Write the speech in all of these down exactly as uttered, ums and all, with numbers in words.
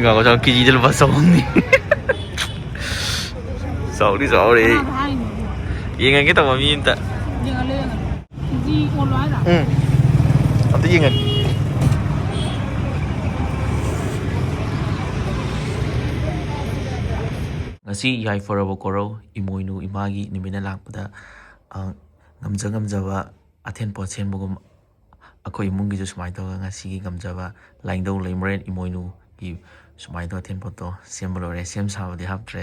ꯉꯥ ꯀꯦꯖꯤꯗ ꯂꯨꯄꯥ ꯆꯍꯨꯝꯅꯤ꯫ ꯆꯥꯎꯗꯤ ꯆꯥꯎꯔꯦ꯫ ꯀꯅꯥꯗ ꯍꯥꯏꯅꯣ? ꯌꯦꯡꯉꯒꯦ ꯇꯧꯕ ꯃꯤ ꯑꯝꯇ꯫ ꯌꯦꯡꯍꯜꯂꯣ, ꯌꯦꯡꯍꯜꯂꯣ꯫ ꯀꯦꯖꯤ ꯑꯣꯜꯂꯣ ꯍꯥꯏꯔꯣ? ꯎꯝ꯫ ꯑꯝꯇ ꯌꯦꯡꯍꯟ꯫ ꯉꯁꯤ ꯌꯥꯏꯐꯔꯕ ꯀꯣꯔꯧ ꯏꯃꯣꯏꯅꯨ ꯏꯃꯥꯒꯤ ꯅꯨꯃꯤꯠꯅ ꯂꯥꯛꯄꯗ, ꯑ, ꯉꯝꯖ ꯉꯝꯖꯕ ꯑꯊꯦꯟ ꯄꯣꯠ ꯁꯦꯝꯕꯒꯨꯝ ꯑꯩꯈꯣꯏ ꯏꯃꯨꯡꯒꯤꯁꯨ ꯁꯨꯃꯥꯏꯅ ꯇꯧꯔꯒ ꯉꯁꯤꯒꯤ ꯉꯝꯖꯕ ꯂꯥꯏꯅꯤꯡꯊꯧ ꯂꯩꯃꯔꯦꯟ ꯏꯃꯣꯏꯅꯨꯒꯤ ꯁꯨꯃꯥꯏꯅ ꯇꯧꯔꯒ ꯑꯊꯦꯟ ꯄꯣꯠꯇꯣ ꯁꯦꯝꯕ ꯂꯣꯏꯔꯦ꯫ ꯁꯦꯝ ꯁꯥꯕꯗꯤ ꯍꯥꯞꯇ꯭ꯔꯦ꯫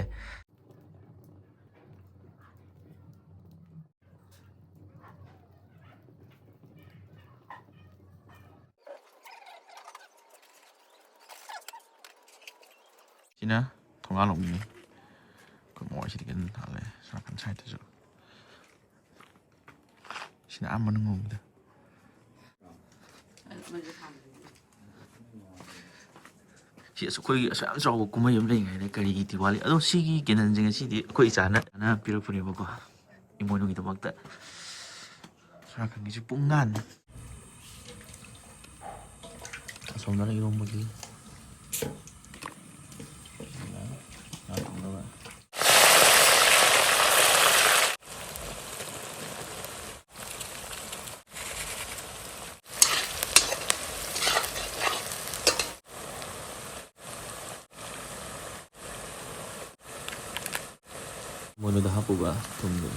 ꯁꯤꯅ ꯊꯣꯡꯒꯥꯜ ꯂꯣꯝꯒꯤꯅꯤ꯫ ꯑꯩꯈꯣꯏ ꯃꯣꯏꯁꯤꯗꯤ ꯀꯩꯅꯣ ꯊꯥꯜꯂꯦ, ꯁꯣꯝ ꯅꯥꯀꯟ ꯁꯥꯏꯠꯇꯁꯨ꯫ ꯁꯤꯅ ꯑꯥ ꯃꯅꯨꯡ ꯂꯣꯝꯒꯤꯗ꯫ ꯁꯤ ꯑꯁ ꯑꯩꯈꯣꯏꯒꯤ ꯑꯁꯨꯛ ꯌꯥꯝ ꯆꯥꯎꯕ ꯀꯨꯝꯍꯩ ꯑꯃ ꯂꯩꯉꯩꯗ ꯀꯔꯤꯒꯤ ꯗꯤꯋꯥꯂꯤ? ꯑꯗꯣ ꯁꯤꯒꯤ candleꯁꯦ ꯉꯁꯤꯗꯤ ꯑꯩꯈꯣꯏ ꯏꯆꯥꯅ, ꯏꯆꯥꯅ ꯄꯤꯔꯛꯄꯅꯦꯕꯀꯣ, ꯏꯃꯣꯏꯅꯨꯒꯤꯗꯃꯛꯇ꯫ ꯁꯣꯝ ꯅꯥꯀꯟꯒꯤꯁꯨ ꯄꯨꯡꯉꯥꯟ꯫ ꯑꯁꯣꯝꯗꯅ ꯏꯔꯣꯝꯕꯒꯤ꯫ ꯉꯥ ꯊꯣꯡꯅꯕ꯫ ꯃꯣꯏꯅꯗ ꯍꯥꯞꯄꯨꯕ ꯊꯨꯝꯗꯣ꯫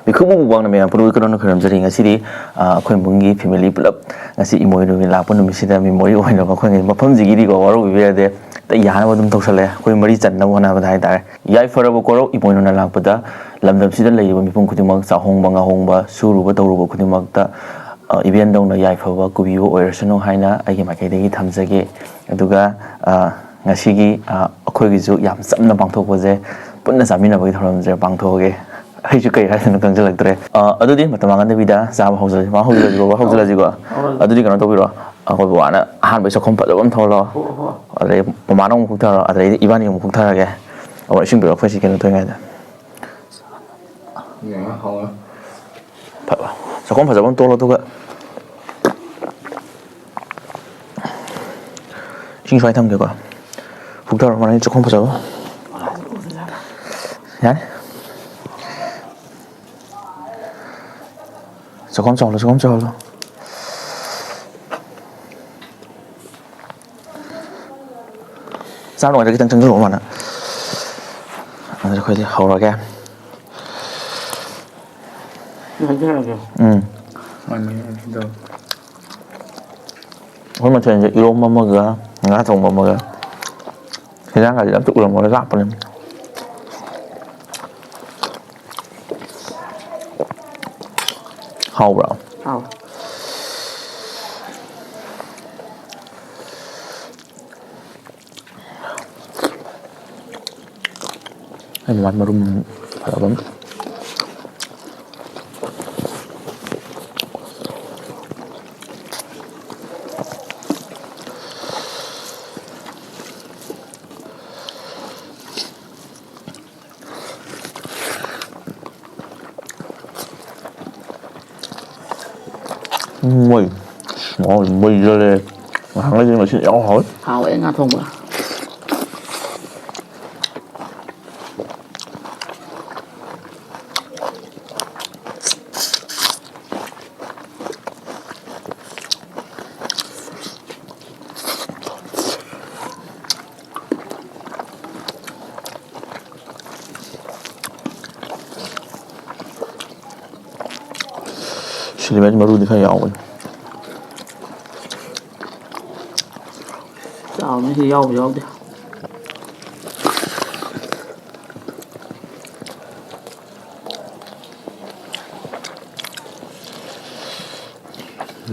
ꯃꯤꯈꯨꯕꯨ ꯃꯨꯛꯕꯥꯡꯅ ꯃꯌꯥꯝ ꯄꯨꯝꯅꯃꯛ ꯀꯔꯝꯅ ꯈꯣꯏꯔꯝꯖꯔꯤ? ꯉꯁꯤꯗꯤ, ꯑ, ꯑꯩꯈꯣꯏ ꯏꯃꯨꯡꯒꯤ family ꯄꯨꯂꯞ ꯉꯁꯤ ꯏꯃꯣꯏꯅꯨꯒꯤ ꯂꯥꯛꯄ ꯅꯨꯃꯤꯠꯁꯤꯗ memory ꯑꯣꯏꯅꯕ ꯑꯩꯈꯣꯏ ꯃꯐꯝꯁꯤꯒꯤꯗꯤꯀꯣ ꯋꯥꯔꯧꯕꯤꯕ ꯌꯥꯗꯦ꯫ ꯑꯝꯇ ꯌꯥꯅꯕ ꯑꯗꯨꯝ ꯇꯧꯁꯜꯂꯦ꯫ ꯑꯩꯈꯣꯏ ꯃꯔꯤ ꯆꯟꯅꯕ ꯍꯣꯠꯅꯕꯗ ꯍꯥꯏꯇꯥꯔꯦ꯫ ꯌꯥꯏꯐꯔꯕ ꯀꯣꯔꯧ ꯏꯃꯣꯏꯅꯨꯅ ꯂꯥꯛꯄꯗ ꯂꯝꯗꯝꯁꯤꯗ ꯂꯩꯔꯤꯕ ꯃꯤꯄꯨꯝ ꯈꯨꯗꯤꯡꯃꯛ ꯆꯥꯍꯣꯡꯕ ꯉꯥꯍꯣꯡꯕ ꯁꯨꯔꯨꯕ ꯇꯧꯔꯨꯕ ꯈꯨꯗꯤꯡꯃꯛꯇ, ꯑ, ꯏꯕꯦꯟꯗꯧꯅ ꯌꯥꯏꯐꯕ ꯀꯨꯕꯤꯕ ꯑꯣꯏꯔꯁꯅꯨ ꯍꯥꯏꯅ ꯑꯩꯒꯤ ꯃꯥꯏꯀꯩꯗꯒꯤ ꯊꯝꯖꯒꯦ꯫ ꯑꯗꯨꯒ, ꯑ, ꯉꯁꯤꯒꯤ, ꯑ, ꯑꯩꯈꯣꯏꯒꯤꯁꯨ ꯌꯥꯝ ꯆꯝꯅ ꯄꯥꯡꯊꯣꯛꯄꯁꯦ, ꯄꯨꯟꯅ ꯆꯥꯃꯤꯟꯅꯕꯒꯤ ꯊꯧꯔꯝꯁꯦ ꯄꯥꯡꯊꯣꯛꯑꯒꯦ꯫ ꯑꯩꯁꯨ ꯀꯩ ꯍꯥꯏꯗꯣꯏꯅꯣ ꯈꯪꯖꯤꯜꯂꯛꯇ꯭ꯔꯦ꯫ ꯑ, ꯑꯗꯨꯗꯤ ꯃꯇꯝ ꯃꯥꯡꯍꯟꯗꯕꯤꯗ ꯆꯥꯕ ꯍꯧꯖꯔꯁꯤ꯫ ꯃꯥ ꯍꯧꯖꯤꯜꯂꯁꯤꯀꯣ, ꯍꯧꯖꯤꯜꯂꯁꯤꯀꯣ꯫ ꯍꯧꯔꯁꯤ꯫ ꯑꯗꯨꯗꯤ ꯀꯩꯅꯣ ꯇꯧꯕꯤꯔꯣ, ꯑꯩꯈꯣꯏ ꯕꯕꯥꯅ ꯑꯍꯥꯟꯕꯩ ꯆꯥꯛꯈꯨꯝ ꯐꯖꯕ ꯑꯃ ꯊꯧꯍꯜꯂꯣ꯫ ꯍꯣ, ꯍꯣ꯫ ꯑꯗꯩ ꯃꯃꯥꯅ ꯑꯃꯨꯛ ꯍꯨꯛꯊꯔꯣ, ꯑꯗꯩꯗꯤ ꯏꯕꯥꯅꯤ ꯑꯃꯨꯛ ꯍꯨꯛꯊꯔꯒꯦ꯫ ꯑꯣ, ꯏꯁꯤꯡ ꯄꯤꯔꯛꯑꯣ ꯑꯩꯈꯣꯏ ꯁꯤ ꯀꯩꯅꯣ ꯇꯧꯔꯤꯉꯩꯗ꯫ ꯌꯥ, ꯍꯥꯎꯋꯦ꯫ ꯐ-, ꯆꯥꯛꯈꯨꯝ ꯐꯖꯕ ꯑꯃ ꯇꯣꯜꯂꯣ, ꯑꯗꯨꯒ ꯏꯁꯤꯡ ꯁ꯭ꯋꯥꯏ ꯊꯝꯒꯦꯀꯣ꯫ ꯍꯨꯛꯊꯔꯣ, ꯃꯅꯤꯡ ꯆꯥꯛꯈꯨꯝ ꯐꯖꯕ꯫ ꯌꯥꯅꯤ꯫ ꯆꯥꯛꯈꯨꯝ ꯆꯥꯎꯍꯜꯂꯣ, ꯆꯥꯛꯈꯨꯝ ꯆꯥꯎꯍꯜꯂꯣ꯫ ꯆꯥ ꯂꯣꯏꯔ ꯈꯤꯇꯪ ꯆꯪꯁꯤꯜꯂꯛꯑꯣ, ꯃꯥꯅ꯫ ꯑꯗꯨꯗꯤ ꯑꯩꯈꯣꯏꯗꯤ ꯍꯧꯔꯒꯦ꯫ ꯍꯥꯏꯖꯔꯛꯑꯒꯦ꯫ ꯎꯝ꯫ ꯃꯥꯏ ꯃꯥꯏ ꯑꯗꯨꯝ ꯇꯧ꯫ ꯑꯩꯈꯣꯏ ꯃꯊꯦꯜꯁꯦ ꯏꯔꯣꯝꯕ ꯑꯃꯒ ꯉꯥ ꯊꯣꯡꯕ ꯑꯃꯒ꯫ ꯍꯦꯟꯖꯥꯡꯒꯗꯤ ꯑꯝꯇ ꯎꯔꯝꯃꯔꯣꯏ, ꯂꯥꯞꯄꯅꯤꯅ꯫ ꯍꯥꯎꯕ꯭ꯔꯥ? ꯍꯥꯎ꯫ ꯑꯩ ꯃꯃꯥꯏ ꯃꯔꯨꯝ ꯐꯔꯕ ꯑꯃ꯫ ꯎꯝ, ꯃꯣꯏ, ꯃꯣꯏ, ꯃꯣꯏ ꯌꯣꯜꯂꯦ꯫ ꯉꯍꯥꯟꯈꯩꯗꯤ ꯉꯁꯤ ꯌꯥꯝ ꯍꯥꯎꯋꯦ꯫ ꯍꯥꯎꯋꯦ ꯉꯥ ꯊꯣꯡꯕ꯫ ꯁꯤꯂꯤꯃꯦꯟ ꯃꯔꯨꯗꯤ ꯈꯔ ꯌꯥꯎꯕꯅꯤ꯫ ꯆꯥꯎꯅꯤ ꯁꯤ ꯌꯥꯎꯕ ꯌꯥꯎꯗꯦ꯫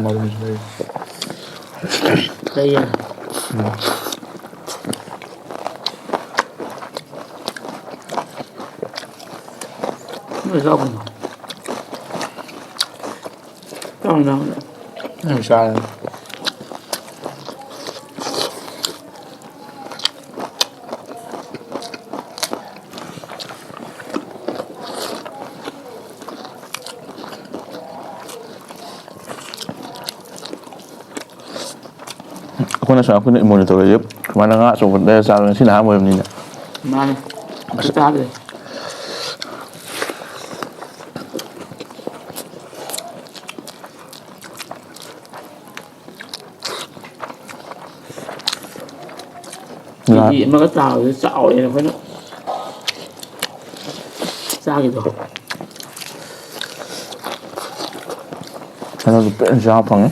ꯃꯔꯨꯝꯁꯨ ꯂꯩ꯫ ꯂꯩꯌꯦ꯫ ꯎꯝ꯫ ꯆꯥꯎ ꯀꯩꯅꯣ꯫ ꯆꯥꯎ ꯏꯟꯖꯥꯡꯗꯣ꯫ ꯌꯥꯝ ꯆꯥꯔꯦ꯫ ꯑꯩꯈꯣꯏꯅ ꯁꯨꯃꯥꯏꯅ ꯑꯩꯈꯣꯏꯅ ꯏꯃꯣꯏꯅꯨ ꯇꯧꯔꯤꯁꯦ ꯁꯨꯃꯥꯏꯅ ꯉꯥ ꯑꯆꯧꯕ ꯂꯩꯔ ꯆꯥꯕ ꯉꯁꯤꯅ ꯑꯍꯥꯟꯕ ꯑꯣꯏꯕꯅꯤꯅ꯫ ꯃꯥꯅꯦ꯫ ꯑꯝꯇ ꯆꯥꯗ꯭ꯔꯤ꯫ ꯉꯥ ꯀꯦꯖꯤ ꯑꯃꯒ ꯇꯥꯕꯗ ꯆꯥꯎꯔꯦꯅ ꯑꯩꯈꯣꯏꯅ ꯆꯥꯈꯤꯗꯣ꯫ ꯑꯗꯨꯁꯨ ꯄꯦꯟꯅ ꯆꯥꯕ ꯐꯪꯉꯤ꯫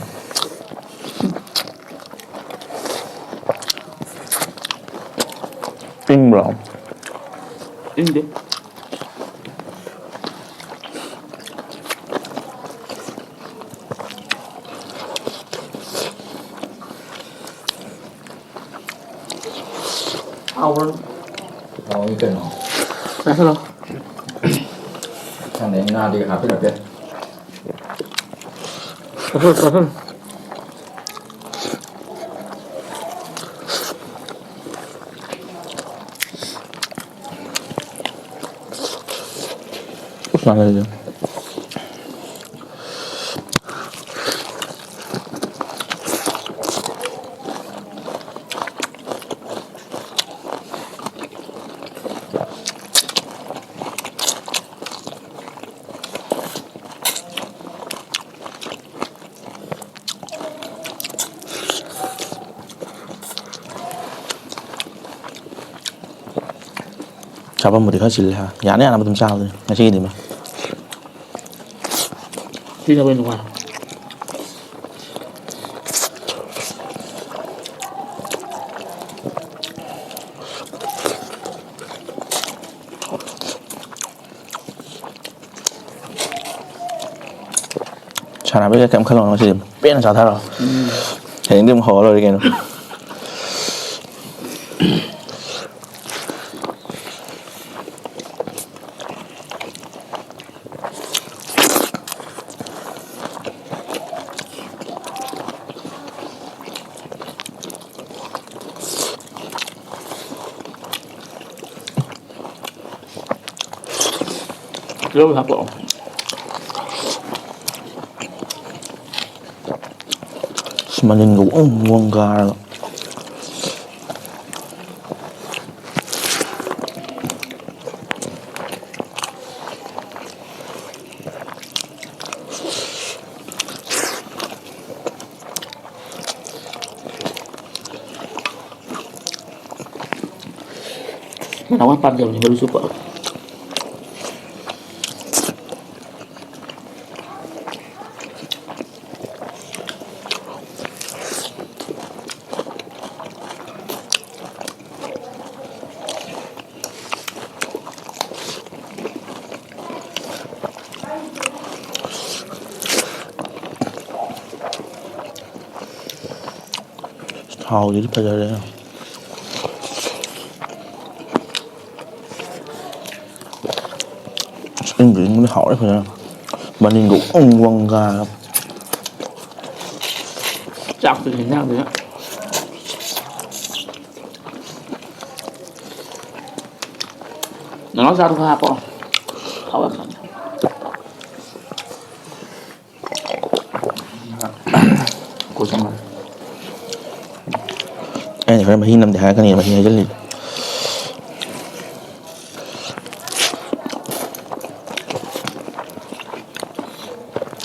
ꯏꯪꯕ꯭ꯔꯣ? ꯏꯪꯗꯦ꯫ ꯍꯥꯎꯕ꯭ꯔꯣ? ꯍꯥꯎꯏ ꯀꯩꯅꯣ꯫ ꯆꯥꯁꯜꯂꯣ꯫ ꯈꯪꯗꯦ, ꯉꯥꯗꯤ ꯍꯥꯞꯄꯤꯔꯛꯇꯦ꯫ ꯆꯥꯁꯜꯂꯣ, ꯆꯥꯁꯜꯂꯣ꯫ ꯎꯁ, ꯉꯥ ꯂꯩꯔꯦ꯫ ꯆꯥꯐꯝꯕꯨꯗꯤ ꯈꯔ ꯆꯤꯜꯂꯦ ꯍꯥ꯫ ꯌꯥꯅ ꯌꯥꯅꯕ ꯑꯗꯨꯝ ꯆꯥꯕꯗꯨꯅꯤ ꯉꯁꯤꯒꯤꯗꯤ ꯃꯥ꯫ ꯁꯤꯅꯕꯨ ꯍꯦꯟꯅ ꯅꯨꯡꯉꯥꯏ꯫ ꯁꯥꯟꯅꯕꯩꯒ ꯀꯩꯝ ꯈꯜꯂꯨꯅꯨ, ꯉꯁꯤꯗꯤ ꯄꯦꯟꯅ ꯆꯥꯊꯔꯣ꯫ ꯎꯝ꯫ ꯍꯌꯦꯡꯗꯤ ꯑꯃꯨꯛ ꯍꯧꯔ ꯂꯣꯏꯔꯦ ꯀꯩꯅꯣ꯫ ꯇꯤꯜꯍꯧ ꯍꯥꯞꯄꯛꯑꯣ꯫ ꯑꯁ, ꯃꯅꯤꯟꯒ ꯋꯪ ꯋꯪ ꯀꯥꯔꯒ꯫ ꯅꯅꯥꯎꯅ ꯄꯥꯝꯖꯕꯅꯤ ꯃꯔꯨ ꯆꯨꯞꯄ꯫ ꯊꯥꯎꯁꯤꯗꯤ ꯐꯖꯔꯦ꯫ ꯑꯁ, ꯏꯪꯕꯨ ꯏꯪꯕꯅꯦ, ꯍꯥꯎꯔꯦ ꯐꯖꯅ꯫ ꯃꯅꯤꯟꯒ ꯎꯪ ꯋꯪ ꯀꯥꯔꯒ꯫ ꯆꯥꯛꯇꯨꯗꯤ ꯏꯟꯖꯥꯡꯗꯨꯅ꯫ ꯅꯅꯥꯎ ꯆꯥꯗꯨ ꯈꯔ ꯍꯥꯞꯄꯛꯑꯣ꯫ ꯊꯥꯎ ꯌꯥꯝ ꯆꯪꯉꯦ꯫ ꯀꯣꯠꯁꯟꯅꯔꯦ꯫ ꯑꯩꯅ ꯈꯔ ꯃꯍꯤ ꯅꯝꯗꯦ ꯍꯥꯏꯔꯛꯀꯅꯤ, ꯃꯍꯤ ꯍꯩꯖꯜꯂꯤ꯫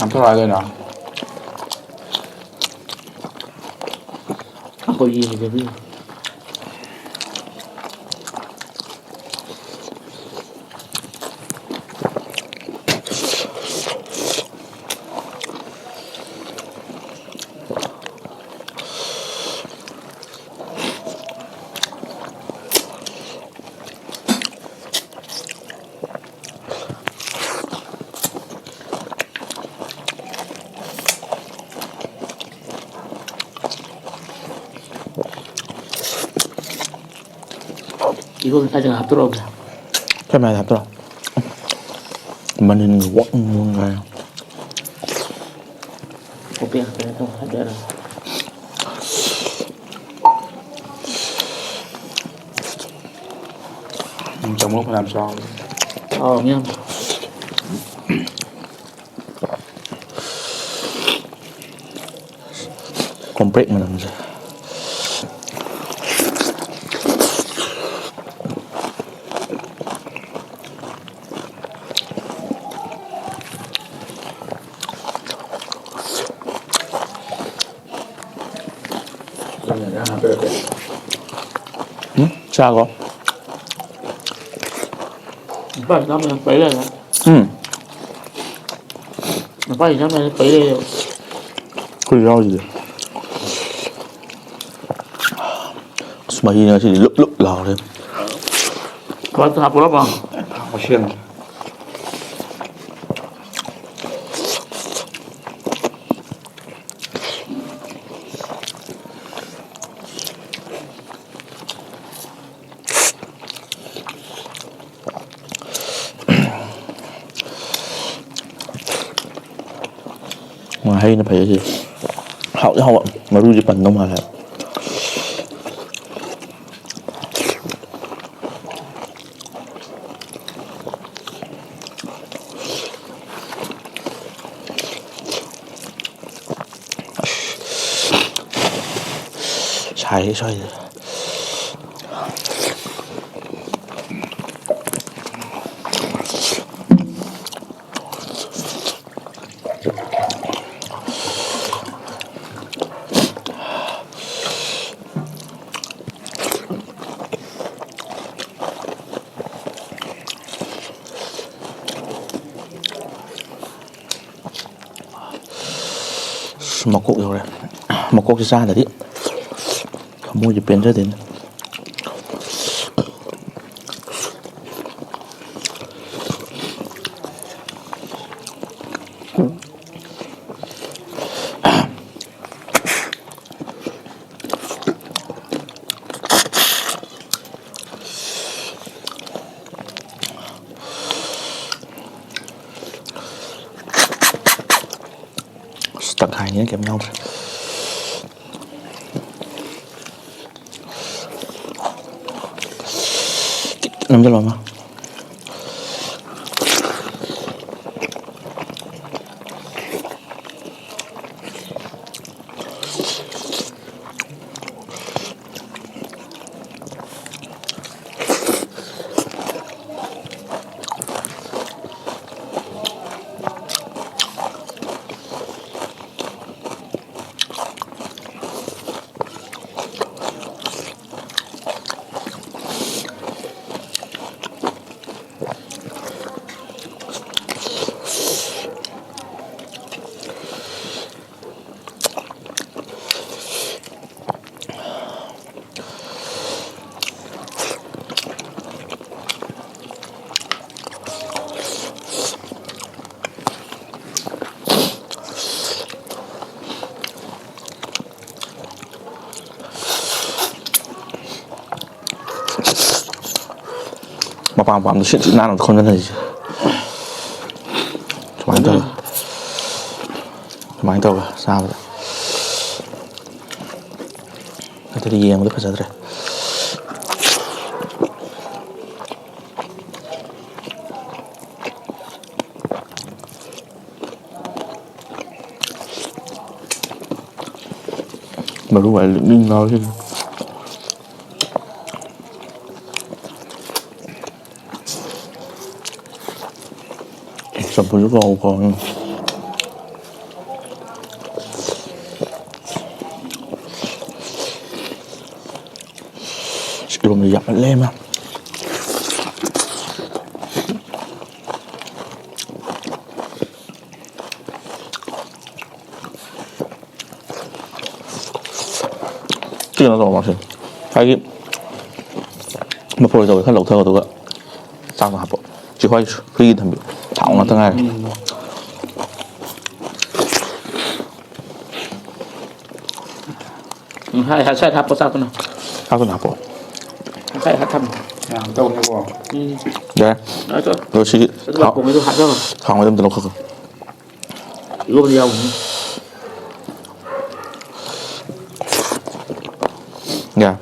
ꯍꯥꯞꯊꯔꯛꯑꯣ ꯍꯥꯏꯗꯣꯏꯅꯣ? ꯑꯩꯈꯣꯏꯒꯤ ꯍꯩꯖꯕꯤ꯫ ꯏꯔꯣꯟ ꯁꯥꯏꯗꯒ ꯍꯥꯞꯇꯣꯔꯛꯑꯣꯒꯦ꯫ ꯈꯔ ꯃꯌꯥꯝ ꯍꯥꯞꯇꯣꯔꯛꯑꯣ꯫ ꯃꯅꯤꯟꯒ ꯋꯪ ꯋꯪ ꯀꯥꯏ꯫ ꯀꯣꯄꯤ ꯉꯥꯛꯇꯅꯦ ꯑꯗꯨꯝ ꯍꯥꯏꯗꯔꯒ꯫ ꯎꯝ, ꯆꯥꯃꯣ ꯐꯅꯌꯥꯝ ꯆꯥꯎꯔꯦ꯫ ꯆꯥꯎꯔꯝꯅꯤ ꯌꯥꯝ꯫ ꯍꯦꯛ ꯃꯅꯝꯁꯦ꯫ ꯎꯝ, ꯆꯥꯈꯣ꯫ ꯂꯨꯄꯥ ꯆꯥꯝꯃ ꯌꯥꯝ ꯄꯩ ꯂꯩꯔꯦ꯫ ꯎꯝ꯫ ꯂꯨꯄꯥ ꯆꯥꯝꯃ ꯌꯥꯝ ꯄꯩ ꯂꯩꯔꯦ꯫ ꯑꯩꯈꯣꯏ ꯌꯥꯎꯔꯤꯁꯤꯗꯤ꯫ ꯑꯁ, ꯃꯍꯤꯅ ꯉꯁꯤꯗꯤ ꯂꯨꯞ ꯂꯨꯞ ꯂꯥꯎꯔꯦ꯫ ꯈꯔ ꯍꯥꯞꯄꯨꯔꯕ? ꯃꯁꯦꯟ꯫ ꯉꯥꯍꯩꯅ ꯐꯩ ꯁꯤ꯫ ꯍꯥꯎꯗꯤ ꯍꯥꯎꯕ, ꯃꯔꯨꯁꯦ ꯄꯟꯗꯧ ꯃꯥꯜꯂꯦ꯫ ꯁꯥꯏꯌꯦ ꯁ꯭ꯋꯥꯏꯗ꯫ ꯑꯁ, ꯃꯀꯣꯛ ꯌꯧꯔꯦ꯫ ꯃꯀꯣꯛꯁꯦ ꯆꯥꯗ꯭ꯔꯗꯤ ꯊꯃꯣꯏꯁꯦ ꯄꯦꯟꯖꯗꯦꯅꯦ꯫ ꯑꯁ, ꯇꯪꯈꯥꯏꯅꯤꯅ ꯀꯩꯝ ꯌꯥꯎꯗ꯭ꯔꯦ꯫ ꯈꯤꯇꯪ ꯅꯝꯖꯜꯂꯣ ꯑꯃ꯫ ꯃꯄꯥꯟ ꯃꯄꯥꯟꯗ ꯁꯤꯠ ꯁꯤꯠ ꯅꯥꯟꯅ ꯈꯣꯟꯖꯤꯜꯂꯁꯤ꯫ ꯁꯨꯃꯥꯏꯅ ꯇꯧꯔꯒ ꯁꯨꯃꯥꯏꯅ ꯇꯧꯔꯒ ꯆꯥꯕꯗ ꯅꯠꯇ꯭ꯔꯗꯤ ꯌꯦꯡꯕꯗ ꯐꯖꯗ꯭ꯔꯦ꯫ ꯃꯔꯨ ꯑꯣꯏꯅ ꯂꯤꯛꯅꯤꯡ ꯉꯥꯎꯔꯤꯁꯤꯅꯤ꯫ ꯆꯝꯐꯨꯠꯁꯨ ꯀꯥꯎꯕ ꯀꯥꯎꯏ꯫ ꯏꯔꯣꯝꯕ ꯌꯥꯝꯃꯜꯂꯦ ꯏꯃꯥ꯫ ꯀꯩꯅꯣ ꯇꯧꯔꯣ ꯃꯥꯁꯦ꯫ ꯉꯁꯥꯏꯒꯤ ꯃꯐꯣꯏ ꯇꯧꯕꯗꯣ ꯈꯔ ꯂꯧꯊꯧ, ꯑꯗꯨꯒ ꯆꯥꯛꯇꯣ ꯍꯥꯞꯄꯣ꯫ ꯆꯦꯈꯥꯏ ꯍꯨꯏꯒꯤ ꯊꯝꯕꯤꯌꯨ꯫ ꯊꯥꯎ ꯉꯥꯛꯇ ꯉꯥꯏꯔꯦ꯫ ꯎꯝ꯫ ꯎꯝ, ꯍꯥꯏ, ꯍꯥꯏ, ꯁꯥꯏꯗ ꯍꯥꯞꯄꯣ ꯆꯥꯛꯇꯨꯅ꯫ ꯆꯥꯛꯇꯨꯅ ꯍꯥꯞꯄꯣ꯫ ꯉꯁꯥꯏ ꯍꯥꯞ ꯊꯝꯃꯣ꯫ ꯌꯥꯝ ꯇꯧꯅꯦꯀꯣ꯫ ꯎꯝ꯫ ꯌꯥꯔꯦ꯫ ꯌꯥꯔꯦ, ꯇꯣꯛꯑꯣ꯫ ꯑꯗꯣ ꯁꯤꯒꯤ ꯑꯗꯨꯒ ꯊꯥꯎ, ꯀꯣꯡꯒꯩꯗꯣ ꯍꯥꯞꯆꯜꯂꯣ꯫ ꯊꯥꯎ ꯃꯩꯗ ꯑꯝꯇ ꯂꯧꯈꯠꯈꯣ꯫ ꯏꯔꯣꯟꯕꯗ ꯌꯥꯎꯕꯅꯤ꯫ ꯌꯥꯔꯦ꯫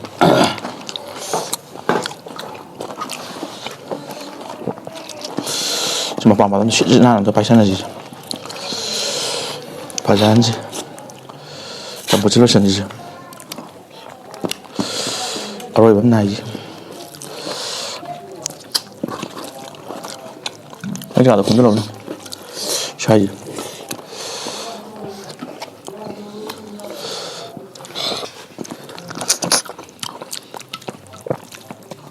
ꯁꯤ ꯃꯄꯥꯟ ꯃꯄꯥꯟꯗ ꯁꯤꯠ ꯁꯤꯠ ꯅꯥꯟꯅ ꯑꯝꯇ ꯄꯥꯏꯁꯟꯅꯁꯤꯁꯦ꯫ ꯐꯖꯍꯟꯁꯤ꯫ ꯆꯝꯐꯨꯠꯁꯤ ꯂꯣꯏꯁꯟꯁꯤꯁꯦ꯫ ꯑꯔꯣꯏꯕ ꯑꯃ ꯅꯥꯏꯁꯤ꯫ ꯑꯩ ꯀꯥꯗ ꯀꯨꯝꯊꯔꯛꯎꯅꯦ꯫ ꯁ꯭ꯋꯥꯏꯁꯦ꯫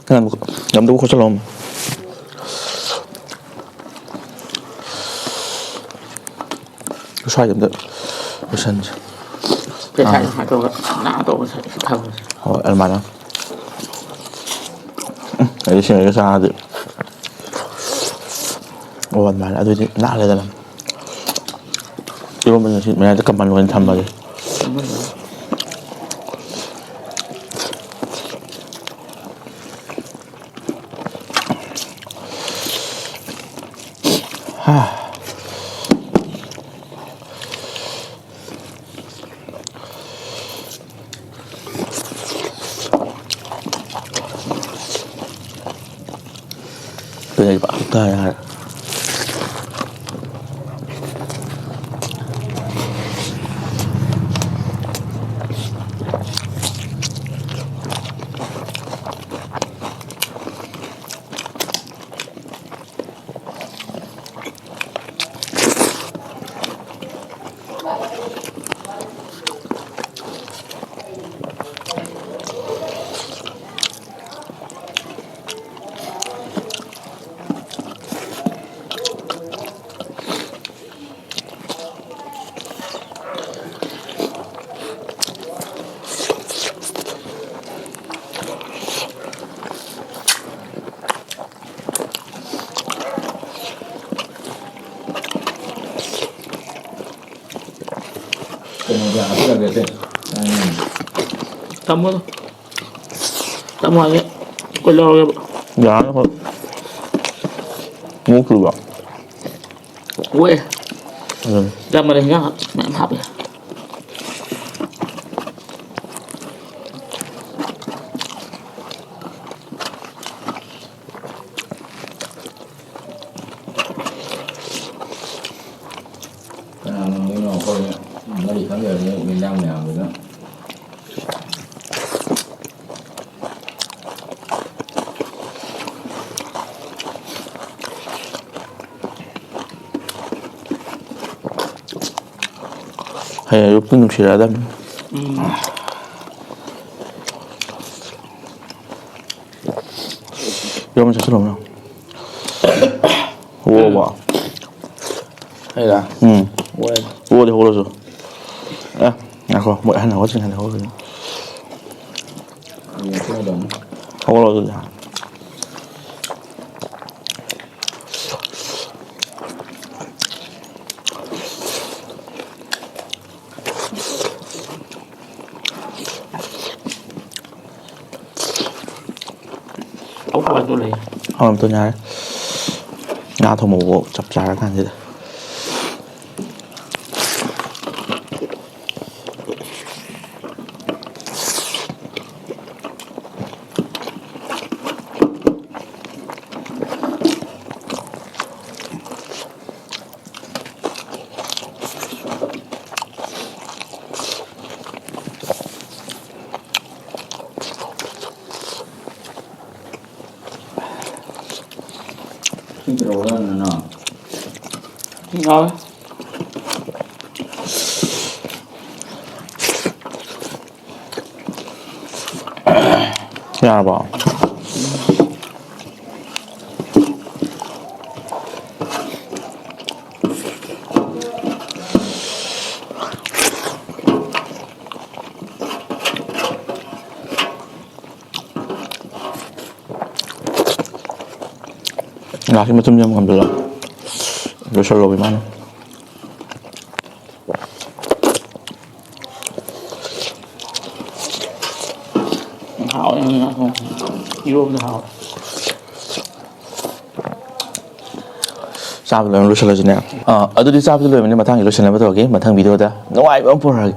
ꯅꯪ ꯉꯝꯗꯕ ꯈꯣꯠꯆꯜꯂꯣ꯫ ꯁ꯭ꯋꯥꯏꯗ ꯑꯝꯇ ꯂꯣꯏꯁꯟꯁꯦ꯫ ꯄꯦꯁꯥꯏ ꯑꯥ꯫ ꯁꯨꯃꯥꯏꯅ ꯇꯧꯔꯒ ꯅꯥ ꯇꯧꯕꯁꯦ ꯊꯝꯕꯁꯦ꯫ ꯍꯣꯏ, ꯑꯗꯨꯃꯥꯏꯅ꯫ ꯎꯝ, ꯑꯩ ꯁꯤꯡꯉꯒ ꯆꯥꯔꯗꯤ꯫ ꯑꯣ, ꯑꯗꯨꯃꯥꯏꯅ꯫ ꯑꯗꯨꯗꯤ ꯅꯥꯜꯂꯦꯗꯅ꯫ ꯏꯔꯣꯟꯕꯁꯤꯅ ꯁꯤ ꯃꯌꯥꯏꯗ ꯀꯃꯟ ꯑꯣꯏꯅ ꯊꯝꯃꯒꯦ꯫ ꯎꯝ꯫ ꯀꯩ ꯄꯥꯛ ꯇꯥꯔꯦ ꯍꯥꯏꯔꯦ꯫ ꯀꯩꯅꯣꯗ ꯍꯥꯞꯆꯔꯒꯦꯁꯦ꯫ ꯇꯥꯃꯣꯗꯣ꯫ ꯇꯥꯃꯣ ꯍꯥꯏꯒꯦ꯫ ꯑꯩꯈꯣꯏ ꯂꯧꯔꯒꯦꯕ꯫ ꯌꯥꯔꯅꯤ ꯑꯩꯈꯣꯏ꯫ ꯃꯨꯛ ꯆꯨꯕ꯫ ꯑꯣꯛꯑꯦ꯫ ꯑꯗꯨꯅꯤ꯫ ꯌꯥꯝ ꯃꯔꯦ ꯍꯤꯟꯖꯥꯡ ꯃꯌꯥꯝ ꯍꯥꯞꯄꯦ꯫ ꯀꯅꯥꯅꯣ ꯍꯪꯗꯣꯏꯅꯣ? ꯑꯩꯈꯣꯏ ꯃꯔꯤ ꯈꯪꯗꯕꯅꯤ ꯌꯦꯟꯖꯥꯡ ꯃꯌꯥꯝꯗꯨꯅ꯫ ꯍꯌꯦꯡ ꯑꯌꯨꯛꯇ ꯅꯨꯡꯁꯤꯔꯛꯑꯗꯕꯅꯤ꯫ ꯎꯝ꯫ ꯌꯥꯝ ꯆꯥꯁꯤꯜꯂꯣ ꯅꯪ꯫ ꯑꯣꯕ꯫ ꯑꯩꯔꯥ? ꯎꯝ꯫ ꯑꯣꯏ꯫ ꯑꯣꯗꯤ ꯍꯧꯒꯠꯂꯁꯨ꯫ ꯑꯦ, ꯉꯥꯏꯈꯣ, ꯃꯣꯏ ꯑꯍꯟ ꯍꯧꯒꯠꯇ꯭ꯔꯤꯉꯩꯗ ꯍꯧꯒꯠꯂꯁꯨ꯫ ꯌꯦꯡꯊꯣꯛꯑꯗꯕꯅꯤ꯫ ꯍꯧꯒꯠꯂꯣ ꯑꯗꯨꯗꯤ꯫ ꯑꯣꯛ ꯍꯥꯏꯗꯣ ꯂꯩ꯫ ꯍꯥꯎꯔꯝꯗꯣꯏꯅꯦ ꯍꯥꯏ꯫ ꯉꯥ ꯊꯣꯡꯕꯕꯨ ꯆꯞ ꯆꯥꯔ ꯀꯥꯟꯁꯤꯗ꯫ ꯏꯁꯤꯡ ꯄꯤꯔꯛꯎꯔ ꯅꯅꯥꯎ? ꯏꯁꯤꯡ ꯌꯥꯎꯋꯦ꯫ ꯌꯥꯔꯕꯣ? ꯒ꯭ꯂꯥꯁꯀꯤ ꯃꯇꯨꯝꯁꯦ ꯑꯃꯨꯛ ꯉꯝꯗꯣꯏꯔꯣ? ꯂꯣꯏꯁꯜꯂꯣꯕ ꯏꯃꯥꯅ꯫ ꯍꯥꯎꯋꯦ ꯅꯪ ꯉꯥ ꯊꯣꯡꯕ꯫ ꯏꯔꯣꯝꯕ ꯍꯥꯎꯋꯦ꯫ ꯆꯥꯕ ꯂꯣꯏꯅ ꯂꯣꯏꯁꯤꯜꯂꯁꯤꯅꯦ꯫ ꯑꯥ, ꯑꯗꯨꯗꯤ ꯆꯥꯕꯗꯤ ꯂꯣꯏꯕꯅꯤꯅ ꯃꯊꯪꯒꯤ ꯂꯣꯏꯁꯤꯟꯅꯕ ꯇꯧꯔꯒꯦ꯫ ꯃꯊꯪ ꯚꯤꯗꯤꯑꯣꯗ ꯅꯨꯡꯉꯥꯏꯕ ꯑꯃ ꯄꯨꯔꯛꯑꯒꯦ꯫